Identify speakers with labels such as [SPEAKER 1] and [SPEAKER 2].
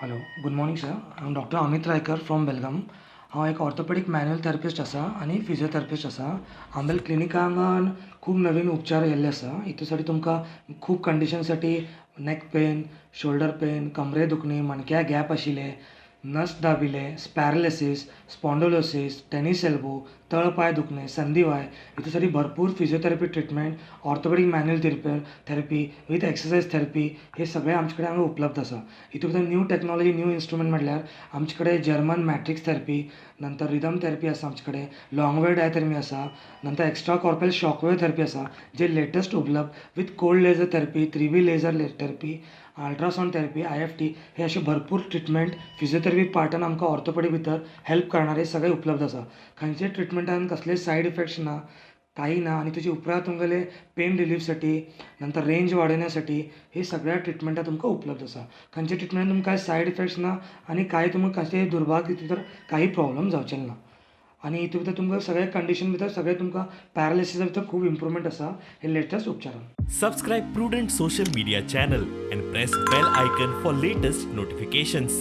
[SPEAKER 1] Hello, good morning sir. हांव doctor Amit Raikar from बेलगाम. हांव एक ऑर्थोपेडीक मॅन्युअल थेरपिस्ट आसा आनी फिजियोथेरपिस्ट आसा. आमगेले क्लिनिकान खूब नवीन उपचार येयल्ले आसा. हितून तुमकां खूब कंडिशनसाठी नेक पेन, शोल्डर पेन, कमरे दुखणी, मणक्या गॅप आशिल्ले, नस दाबिल्ले, पॅरालिसीस, स्पोंडलोसीस, टेनीस एल्बो, तळपाय दुखणे, संधिवाय, हितून भरपूर physiotherapy treatment, orthopedic manual therapy with exercise therapy हे सगळें आमचे कडेन हांगा उपलब्ध आसा. हितून भितर न्यू टॅक्नोलॉजी, न्यू इन्स्ट्रुमेंट म्हटल्यार आमचे कडेन जर्मन मॅट्रिक्स थेरपी, नंतर रिदम थेरपी आसा आमचे कडेन, लाँग वेव डायथर्मी आसा, नंतर extra corporeal shock wave therapy आसा, जे लेटस्ट उपलब्ध with cold laser therapy, 3B laser therapy, ultrasound therapy, IFT, हे अशे भरपूर ट्रिटमेंट फिजियोथेरपी पार्टान आमकां ऑर्थोपेडीक भितर हेल्प करणारे सगळे उपलब्ध आसा. खंयच्याय ट्रिटमेंटान कसलेच सायड इफेक्ट्स ना, काही ना आनी तेजे उपरांत तुमगेले पेन रिलीफसाठी, नंतर रेंज वाडयण्यासाठी हे सगळ्या ट्रिटमेंटां तुमकां उपलब्ध आसा. खंयच्या ट्रिटमेंटान तुमकां कांय सायड इफेक्ट्स ना आनी कांय तुमकां कसलेय दुर्भाग्य भितर काही प्रॉब्लम जावचेले ना. आनी हितून भितर तुमकां सगळे कंडिशन भितर सगळे तुमकां पॅरालिसिसा भितर खूब इम्प्रुवमेंट आसा हे latest उपचारान.
[SPEAKER 2] Subscribe Prudent social media channel and press bell icon for latest notifications.